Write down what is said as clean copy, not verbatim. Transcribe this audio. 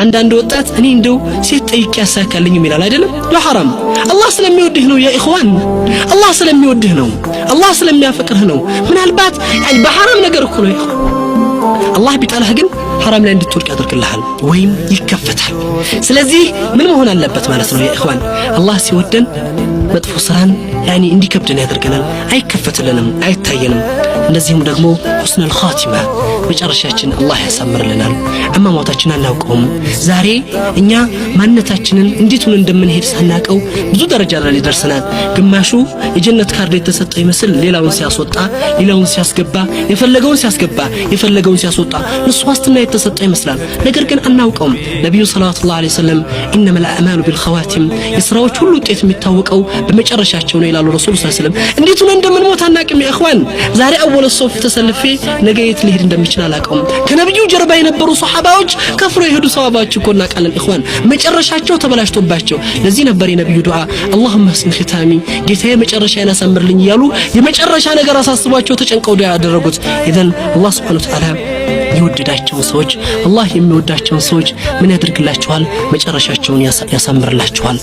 አንዳንድ ወጣት እኔ እንደው ሴት ጠይቄ ያሳካልኝም ይላል፣ አይደለም? ለሐራም አላህ ስለሚወድህ ነው። يا إخوان፣ አላህ ስለሚወድህ ነው። አላህ ስለሚያፈቅርህ ነው። ምናልባት በሐራም ነገር እኮ ነው። አላህ ቢጠላህ ግን ሐራም ላይ እንድትወድቅ ያደርግልሃል ወይም ይከፈታል። ስለዚህ ምን መሆን አለበት ማለት ነው? يا إخوان፣ አላህ ሲወደን መጥፎ ስራን يعني እንዲከብደን ያደርገናል። አይከፈትልንም፣ አይታየንም። እንደዚሁም ደግሞ حسن الخاتمة መጨረሻችን አላህ ያሳምርልናል። አሟሟታችን አናውቀውም። ዛሬ እኛ ማንነታችንን እንዴት ሆነን እንደምንሄድ ሳናውቀው ብዙ ደረጃ ላይ ደርሰናል። ግማሹ የጀነት ካርድ የተሰጠው ይመስል ሌላውን ሲያስወጣ፣ ሌላውን ሲያስገባ፣ የፈለገውን ሲያስገባ፣ የፈለገውን ሲያስወጣ እሱ ዋስትና የተሰጠው ይመስላል። ነገር ግን አናውቀውም። ነቢዩ صلى الله عليه وسلم إنما الأعمال بالخواتيم፣ የስራዎች ሁሉ ውጤት የሚታወቀው በመጨረሻቸው ነው ይላሉ ረሱል صلى الله عليه وسلم። እንዴት ሆነን እንደምንሞት አናውቅም። يا إخوان፣ ዛሬ أول صف ተሰልፌ ነገ የት ልሄድ እንደምችል አላውቀውም። ከነቢዩ ጀርባ የነበሩ ሰሐባዎች፣ ከፍሮ የሄዱ ሰሐባዎች እኮ እናውቃለን። إخوان፣ መጨረሻቸው ተበላሽቶባቸው። ለዚህ ነበር የነቢዩ ዱዓ اللهم أحسن ختامي፣ ጌታዬ መጨረሻዬን አሳምርልኝ እያሉ የመጨረሻ ነገር አሳስቧቸው ተጨንቀው ዱዓ ያደረጉት። إذن አላህ سبحانه وتعالى የወደዳቸውን ሰዎች፣ አላህ የሚወዳቸውን ሰዎች ምን ያደርግላቸዋል? መጨረሻቸውን ያሳምርላቸዋል።